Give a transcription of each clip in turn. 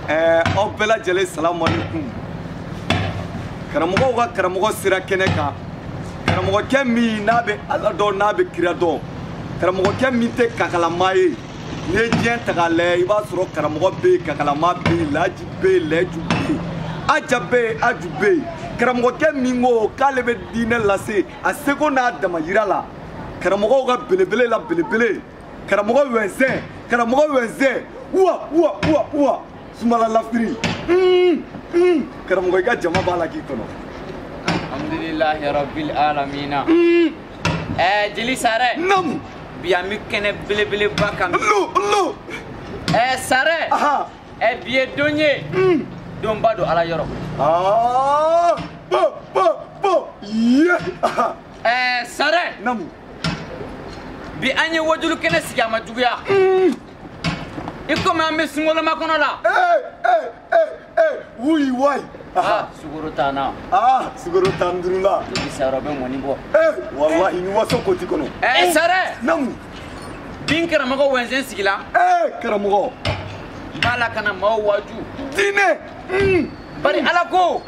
Aw bɛɛ lajɛlen salamu aleykum. Karamɔgɔw ka karamɔgɔ sera kɛnɛ kan. Karamɔgɔkɛ min n'a bɛ Ala dɔn n'a bɛ kira dɔn. Karamɔgɔkɛ min tɛ kakalama ye. N'i ye diɲɛ ta k'a lajɛ i b'a sɔrɔ karamɔgɔ bɛ yen, kakalama bɛ yen, laji bɛ yen, lɛju bɛ yen, aja bɛ yen, aju bɛ yen. Karamɔgɔkɛ min ko k'ale bɛ diinɛ lase a seko n'a damayira la. Karamɔgɔw ka belebele la belebele. Karamɔgɔ wɛnsɛn, karamɔgɔ wɛnsɛn, wa wa wa wa. Sumala lafiri. Karamɔgɔ i ka jama b'a la k'i kɔnɔ. Alhamdulilahi rabbil alamina. Jeli Sarɛ. Naamu. Bi an bɛ kɛnɛ belebeleba kan. Lo lo. Sarɛ. Bi ye don ye. Donba don Ala yɔrɔ. Aa bo bo bo ye. Sarɛ. Naamu. Bi an ye wajulu kɛnɛ sigi a ma juguya. I komi an bɛ sunkalo makɔnɔ la. Wuyi wayi. Sukaro t'an na. Sukaro tan duuru la. Jeli Sarɛ bɛ mɔni bɔ. Walahi ni waso koti kɔnɔ. Sarɛ. Naamu. Bi n karamɔgɔ wɛnsɛn sigila. Karamɔgɔ. N b'a la ka na maaw waaju. Diinɛ. Bari Ala ko.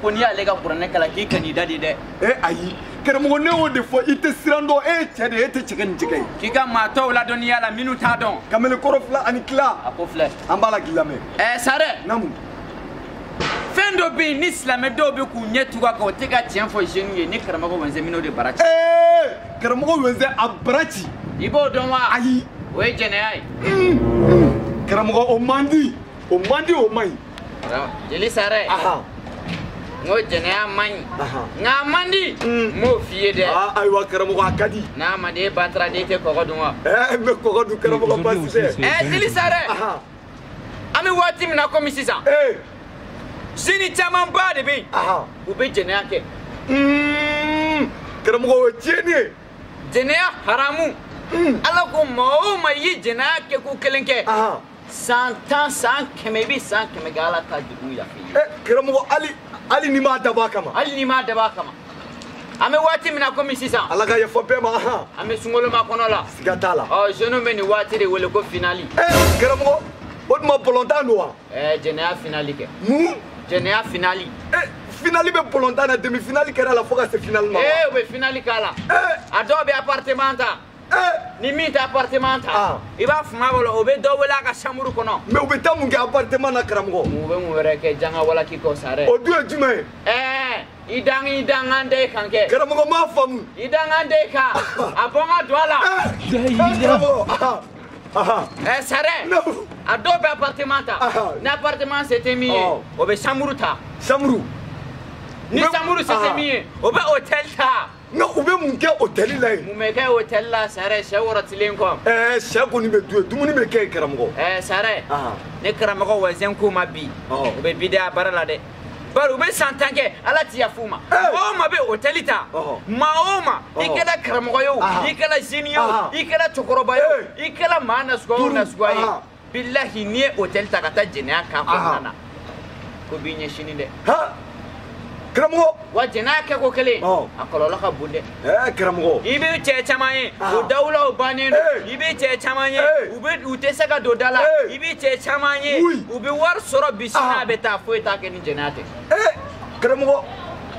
Ko n'i y'ale ka kuranɛ kalan k'i kan'i da de dɛ. Ayi. Karamɔgɔ ne y'o de fɔ i tɛ siran dɔn e ye cɛ de ye e tɛ cɛkɛ ni jɛgɛ ye. K'i ka maa tɔw ladɔnniya la minnu t'a dɔn. Kamalenkɔrɔ fila ani tila. A ko filɛ. An b'a la k'i lamɛn. Sarɛ. Naamu. Fɛn dɔ bɛ yen ni silamɛ dɔw bɛ k'u ɲɛ tugu a kan o tɛ ka tiɲɛ fɔ jeunes ye ni karamɔgɔ wɛnsɛn min'o de bara ci. Karamɔgɔ wɛnsɛn a bara ci. I b'o dɔn wa? Ayi. O ye jɛnɛya ye. Karamɔgɔ o man di o man di o man ɲi. Jeli Sarɛ. N ko jɛnɛya man ɲi. Nka a man di. N m'o f'i ye dɛ. Ayiwa karamɔgɔ a ka di. N'a man di e ba taara de e tɛ kɔgɔ dun wa? N bɛ kɔgɔ dun karamɔgɔ baasi tɛ. Jeli Sarɛ. An bɛ waati min na komi sisan. Jeunes camanba de bɛ yen. U bɛ jɛnɛya kɛ. Karamɔgɔ o ye tiɲɛni ye. Jɛnɛya haramu. Ala ko maa o maa i ye jɛnɛya kɛ ko kelen kɛ. San 10 san 100 i bɛ san 100 kɛ Ala ta jurumu yafa i ye. Karamɔgɔ hali n'i m'a dabɔ a kama. Hali n'i m'a dabɔ a kama. An bɛ waati min na komi sisan. Ala ka yafa bɛɛ ma. An bɛ sunkalo makɔnɔ la. Siga t'a la. Jeunes bɛ nin waati de wele ko finali. Karamɔgɔ o tuma bɔlɔntan don wa? Jɛnɛya finali kɛ. Mun? Jɛnɛya finali. Finali bɛ bɔlɔntan na demi finali kɛra la fo ka se finali ma. U bɛ finali k'a la. A dɔw bɛ appartement ta. Ni min tɛ appartement ta. I b'a fama bolo o bɛ dɔ wele a ka chambre kɔnɔ. Mais u bɛ taa mun kɛ appartement na karamɔgɔ? U bɛ mun wɛrɛ kɛ janga walaki kɔ Sarɛ. O dun ye jumɛn ye? I dangan den kan kɛ. Karamɔgɔ m'a faamu. I dangan den kan. A bɔ n ka don a la. Karamɔgɔ. Sarɛ. A dɔw bɛ appartement ta. Ni appartement se tɛ min ye, o bɛ chambre ta. Chambre. Ni chambre se tɛ min ye, o bɛ hôtel ta. Nka u bɛ mun kɛ hôtel la yen? Mun bɛ kɛ hôtel la Sarɛ sɛ wɔrɔtilen kɔ. Sɛ kɔni bɛ dun yen, dumuni bɛ kɛ yen karamɔgɔ. Sarɛ. Ne karamɔgɔ wɛnsɛn k'u ma bi. U bɛ bidaya baara la dɛ. Bari u bɛ san 10 kɛ Ala ti yafa u ma. Maa o maa bɛ hôtel ta. Maa o maa i kɛra karamɔgɔ ye o, i kɛra jeune ye o, i kɛra cɛkɔrɔba ye o, i kɛra maa nasuguya o nasuguya ye. Bilahi n'i ye hôtel ta ka taa jɛnɛya k'a kɔnɔna na. Ko b'i ɲɛsinin dɛ. Karamɔgɔ. Wa jɛnɛya kɛko kelen. A kɔlɔlɔ ka bon dɛ. Karamɔgɔ. I bɛ cɛ caman ye. O dawulaw bannen don. I bɛ cɛ caman ye. U tɛ se ka don da la. I bɛ cɛ caman ye. U bɛ wari sɔrɔ bi sini a bɛ taa foyi t'a kɛ ni jɛnɛya tɛ. Karamɔgɔ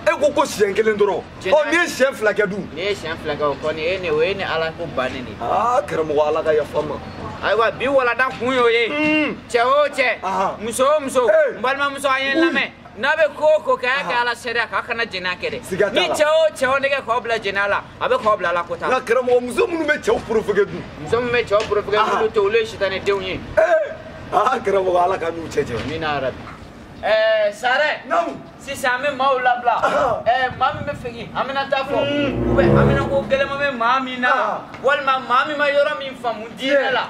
e ko siɲɛ kelen dɔrɔn. N'i ye siɲɛ 2 kɛ dun? N'i ye siɲɛ 2 kɛ o kɔni e ni o ye ni Ala ko bannen de ye. Karamɔgɔ Ala ka yafa n ma. Ayiwa bi walanda kun y'o ye. Cɛ o cɛ. Muso o muso. N balimamuso an ye n lamɛn. N'a bɛ ko o ko kɛ a y'a kɛ Ala sariya kan a kana jɛnɛya kɛ dɛ. Ni cɛ o cɛ o nɛgɛ k'aw bila jɛnɛya la a bɛ k'aw bila Ala ko ta la. Nka karamɔgɔ muso minnu bɛ cɛw provoquer dun? Muso minnu bɛ cɛw provoquer olu tɛ olu ye sitanɛdenw ye. Karamɔgɔ Ala ka n'u cɛ janya. Amina yarabi. Sarɛ. Naamu. Sisan an bɛ maaw labila. Maa min bɛ fɛ k'i haminata fɔ. Ou bien haminako gɛlɛman bɛ maa min na. Walima maa min ma yɔrɔ min faamu diinɛ la.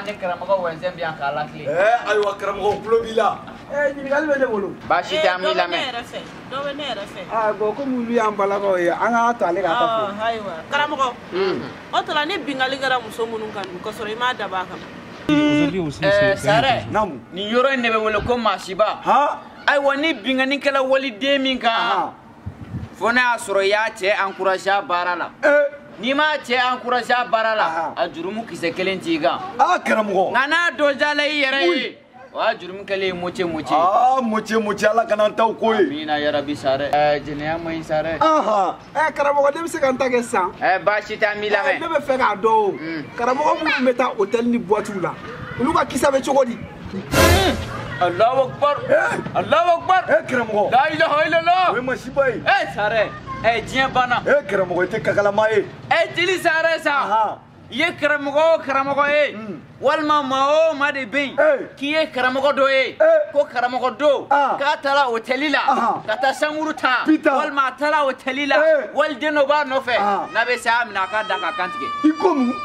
Ne karamɔgɔ wɛnsɛn bɛ yan k'a lakile. Ayiwa karamɔgɔ tulo b'i la. Ɲininkali bɛ ne bolo. Baasi tɛ an b'i lamɛn. Dɔ bɛ ne yɛrɛ fɛ. Bon komi olu y'an balakaw ye an k'a to ale k'a ta fɔ. Ayiwa karamɔgɔ. O tɔ la ni bingali kɛra muso minnu kan dun k'a sɔrɔ i m'a dabɔ a kama. Sarɛ. Naamu. Nin yɔrɔ in de bɛ wele ko masiba. Ayiwa ni binganni kɛra waliden min kan. Fo n'a y'a sɔrɔ i y'a cɛ encouragé a baara la. N'i m'a cɛ encouragé a baara la, a jurumu kisɛ kelen t'i kan. Karamɔgɔ. Nka n'a dɔjala i yɛrɛ ye. O y'a jurumu kɛlen ye moitié moitié. Aa moitié moitié Ala kana an taw ko ye. Amina yarabi Sare. Jɛnɛya man ɲi Sare. Karamɔgɔ ne bɛ se ka n ta kɛ sisan. Baasi tɛ an b'i lamɛn. Ne bɛ fɛ k'a dɔn o. Karamɔgɔ minnu bɛ taa hôtel ni boîte la, olu ka kisa bɛ cogo di? Allahu Akbar. Allahu Akbar. Karamɔgɔ. La ilaha illallah. O ye masiba ye. Sare. Diɲɛ banna. Karamɔgɔ i tɛ kakalama ye. Jeli Sare sa. I ye karamɔgɔ o karamɔgɔ ye. Walima maa o maa de bɛ yen k'i ye karamɔgɔ dɔ ye ko karamɔgɔ do k'a taara hôtel la ka taa sankuru ta walima a taara hôtel la waliden dɔ b'a nɔfɛ n'a bɛ saya minɛ a k'a da k'a kan tigɛ. I ko mun?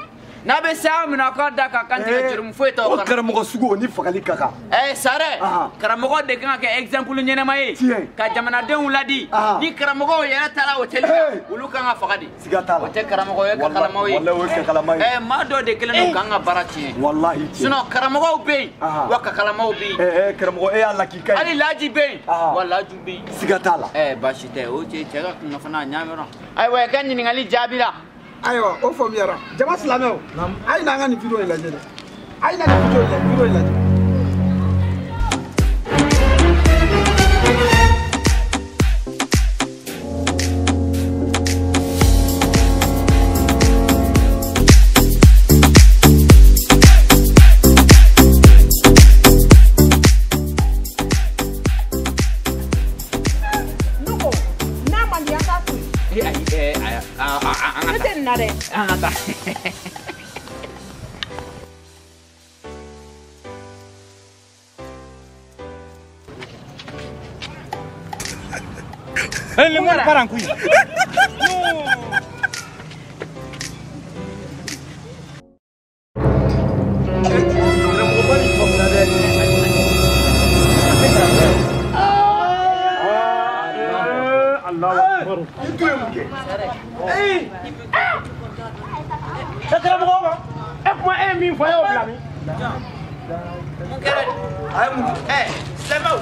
N'a bɛ saya minɛ a k'a da k'a kan tigɛ jurumu foyi t'o kɔnɔ. O karamɔgɔ sugu o ni fagali ka kan. Sare karamɔgɔ de kan ka kɛ exemple ɲɛnama ye ka jamanadenw ladi ni karamɔgɔw yɛrɛ taara hôtel la olu kan ka faga de. Siga t'a la. O tɛ karamɔgɔ ye kakalamaw ye. Walahi o ye kakalama ye. Maa dɔw de kɛlen don k'an ka baara tiɲɛ. Walahi tiɲɛ. Sinon karamɔgɔw bɛ yen wa kakalamaw bɛ yen. Karamɔgɔ e y'a lakika ye. Hali laji bɛ yen wa laju bɛ yen. Siga t'a la. Baasi tɛ o cɛ ka kunnafoni a ɲaamina. Ayiwa i ka ɲininkali jaabi la. Ayiwa o faamuyara jama silamɛw a ye n'an ka nin video in lajɛ dɛ a ye na nin video in lajɛ. Ne ko n'a man di an t'a to yen. Ayi ne tɛ nin na dɛ. An ka taa. Le monde part en couille. Mun kɛra? Silamɛw.